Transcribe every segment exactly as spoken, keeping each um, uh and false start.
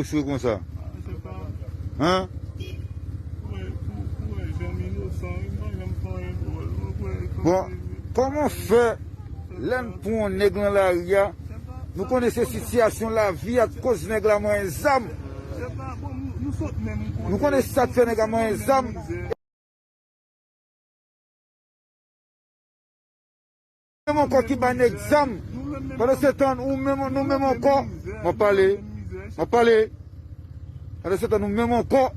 Sou konsa. Hein? Bon, kòman fè lè n pran yon nèg nan lari a, nou konnen se sitiyasyon lavi a k koz nèg la manyen zam. Nou konnen sa k fè nèg la manyen zam. Menm ankò ki ba nèg zam. Pandan se tan, ou menm, nou menm ankò. M ap pale. M ap pale. Pandan se tan, nou menm ankò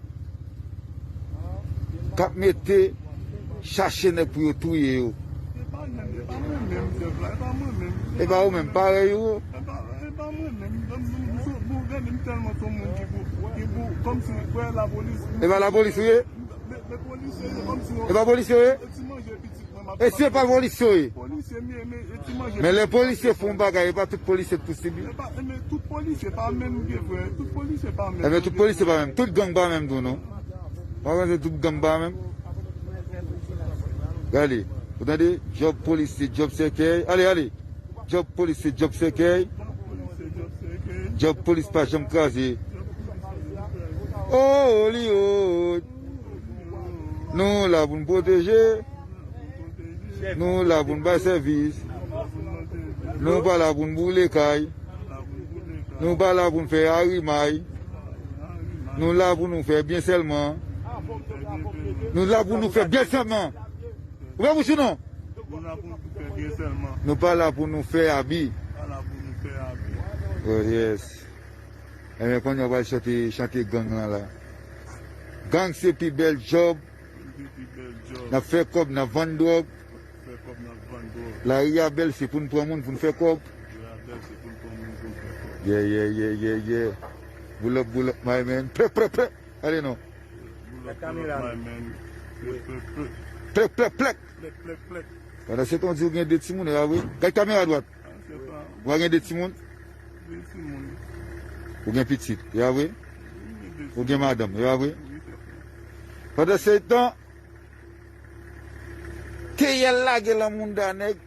k ap mete chache nèg pou yo touye yo. E pa ou menm, parèy ou. E pa lapolis ou ye? E pa polisye ou ye? E si e pa polisye ou ye? Men lè polisye fè yon bagay, e pa tout polisye k pou sibi. Ebyen, tout polisye pa menm. Tout gang pa menm tou, non. Pa panse tout gang pa menm. Gade, ou tande? Djòb polis se djòb sèkèy. Ale, ale. Djòb polis se djòb sèkèy. Djòb polis pa janm kraze. Hollywood. Nou la pou n pwoteje. Nou la pou n bay sèvis. Nou pa la pou n boule kay. Nou pa la pou n fè arimay. Nou la pou nou fè byen sèlman. Nou la pou nou fè byen sèlman. Ou pa bouch ou non? Nou la pou nou fè byen sèlman. Nou pa la pou nou fè abi. Pa la pou nou fè abi. Oh yes. Ebyen, kounye a w pral chante, chante gang lan la. Gang se pi bèl djòb. Gang se pi bèl djòb. N ap fè kòb, n ap vann dwòg. Fè kòb, n ap vann dwòg. Lari a bèl, se pou n pran moun, pou n fè kòb. Lari a bèl, se pou n pran moun, pou n fè kòb. Yeah, yeah, yeah, yeah, yeah. Boul up, boul up, my man. Plèk, plèk, plèk. Ale non. Boul up, boul up, my man. Plèk, plèk, plèk. Plèk, plèk, plèk. Plèk, plèk, plèk. Pandan se tan, w di w gen de timoun, e pa vre? Gad kamera dwat. Ou pa gen de timoun? De timoun. Ou gen pitit, e pa vre? Ou gen madanm, e pa vre? Pandan se tan, T Y L lage lan mounda nèg,